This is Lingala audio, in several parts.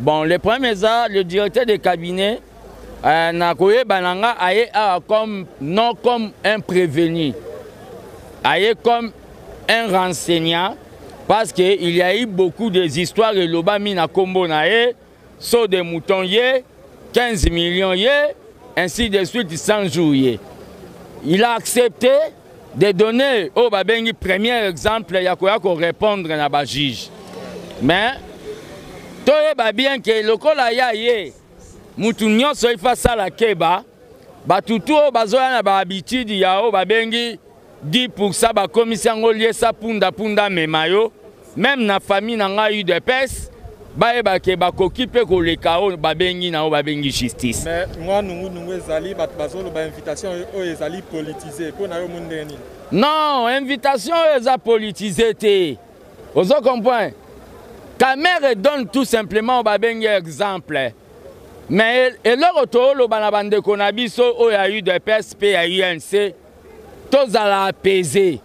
Bon, le problème eza le directeur de cabinet euh, na koyeba na nga aye awa comme non comme un prévenu, aye comme un renseignant parce que il y a eu beaucoup des histoires elobami na kombo na ye, saut de mouton ye, 15 millions ye, ainsi de suite 100 jours ye. Il a accepté de donner oyo babengi premier exemple ya koya korépondre na bajuge, mais toyeba bien ke lokola ya ye mutu nyonso ifa asala keba. Bato tu oyo bazoya na bahabitude ya oyo babengi 10%, bakomisi yango liesa punda punda mema yo. Même na famille na ngai UDPS, bayeba ke bakoki mpe koleka oyo babengi na oyo babengi justice. Mais mwa nungunungu ezali, bato bazoloba invitation oyo ezali politisé. Mpo na yo, moni ndenge nini? Non, invitation oyo eza politisé te. Ozo comprendre, Kamerhe donne tout simplement oyo babengi exemple. Mais eloko tooloba na bandeko na biso oyo ya UDPS mpe ya UNC, tozala apaisé,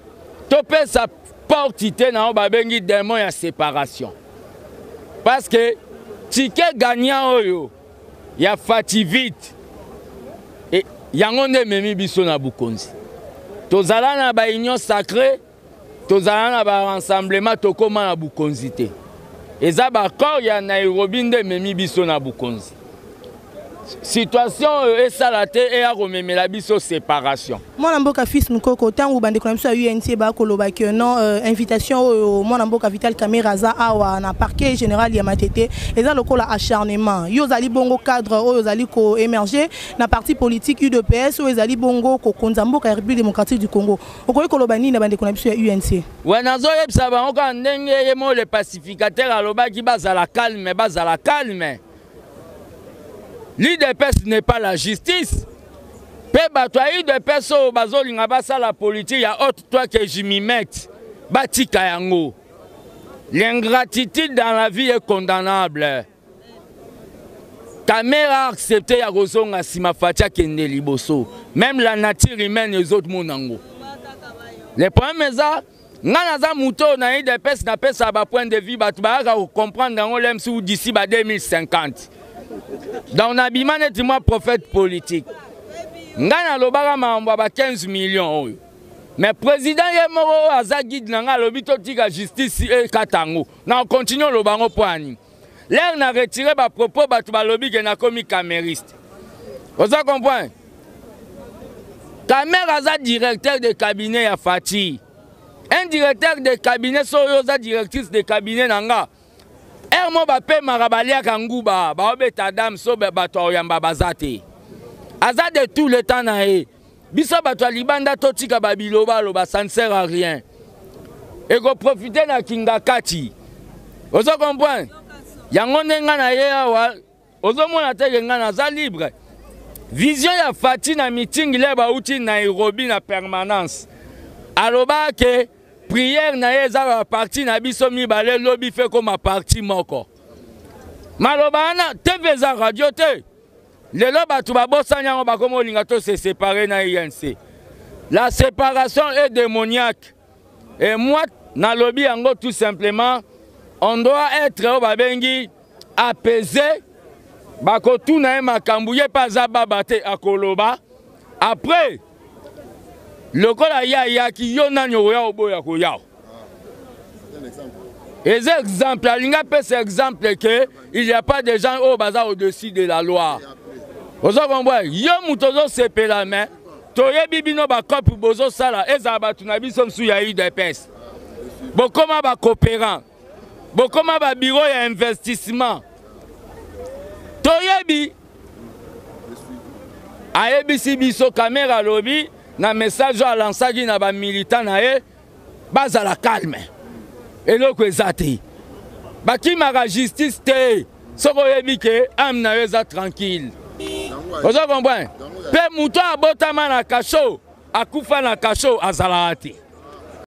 topesa porte te na oyo babengi démon ya séparation, parce que ticket gagnant oyo ya Fativite e, yango nde ememi biso na bokonzi. Tozala na baunion sacrée, tozala na barassemblement, tokóma na bokonzi te. Eza baaccord ya Nairobi nde ememi biso na bokonzi. Situation oyo esala te eya komemela biso séparation. Mwana mboka Fils Mokoko, ntango bandeko na biso ya UNC bakoloba ke non, invitation oyo mwana mboka Vital Kamerhe aza awa na parquet général ya Matete eza lokola acharnement, yo ozali bongo cadre oyo ozali koémerger na parti politique UDPS oyo ezali bongo kokonza mboka ya République démocratique du Congo, okoki koloba nini na bandeko na biso ya UNC? We, nazoyebisa bango kaka ndenge ye mo le pacificateur alobaki: bazala calme, bazala calme. L'UDPS n'est pas la justice. Mpe bato ya UDPS oyo bazolinga basala politique ya ôte-toi que je m'y mette, batika yango. L'ingratitude dans la vie est condamnable. Kamerhe a accepté ya kozonga nsima, Fatshi akende liboso. Même la nature humaine ezomona yango. Le problème eza, ngai naza moto oyo na UDPS napesaka bapoint de vue, bato bayaka kocomprendre yango lemsi ou d'ici ba 2050. Donc nabima neti mwa prophète politique. Ngai nalobaka makambo ya ba 15 millions oyo, mais président ye moko oyo aza guide na ngai alobi totika justice ekata yango. Na continue oloba yango mpo ani l'heure na retire bapropos, bato balobi ke nakomi kamerhiste. Oza comprendre, Kamerhe aza directeur de cabinet ya Fatshi. Un directeur de cabinet, so oyo oza directrice de cabinet na nga, ere mo bapemaka, baliaka nguba, baobeta dame, so bato aoyamba baza te, aza de tout le temps na ye. Biso bato ya libanda totika babiloba aloba, ça ne sert à rien. Ekoprofite na kinga kati. Ozo comprendre, yango nde ngai na ye awa. Ozomona teke ngai naza libre. Vision ya Fatshi na meeting le bauti Nairobi na permanence, aloba ke prière na ye eza baparti na biso mibale lobi fe koma parti moko. Maloba wana, TV eza radio te. Lelo bato babosani yango, bakoma olinga to se séparer na UNC. La séparation est démoniaque et moi nalobi yango tout simplement, on doit être oyo babengi apaisé. Bakotuna ye makambo, ye mpe aza baba te, akoloba. Après, lokola ye ayaki, yo nani okoya oboya koya? Eza exemple, alingi apesa exemple ke il y a pas de gens oyo baza au-dessus de la loi. Oza comprendre, yo moto ozosepela, mais toyebi bino bacope bozosala. Ezala bato na biso mosusu ya UDPS, bokóma bacoopérant, bokóma babureau ya investissement, toyebi. Ayebisi biso, Kamerhe alobi na message oyo alansaki na bamilitant na ye, bazala calme, eloko eza te, bakimaka justice te soki oyebi ke âme na yo eza tranquille. Oza comprendre, mpe moto abotama na kasho, akufa na kasho, azalaka te.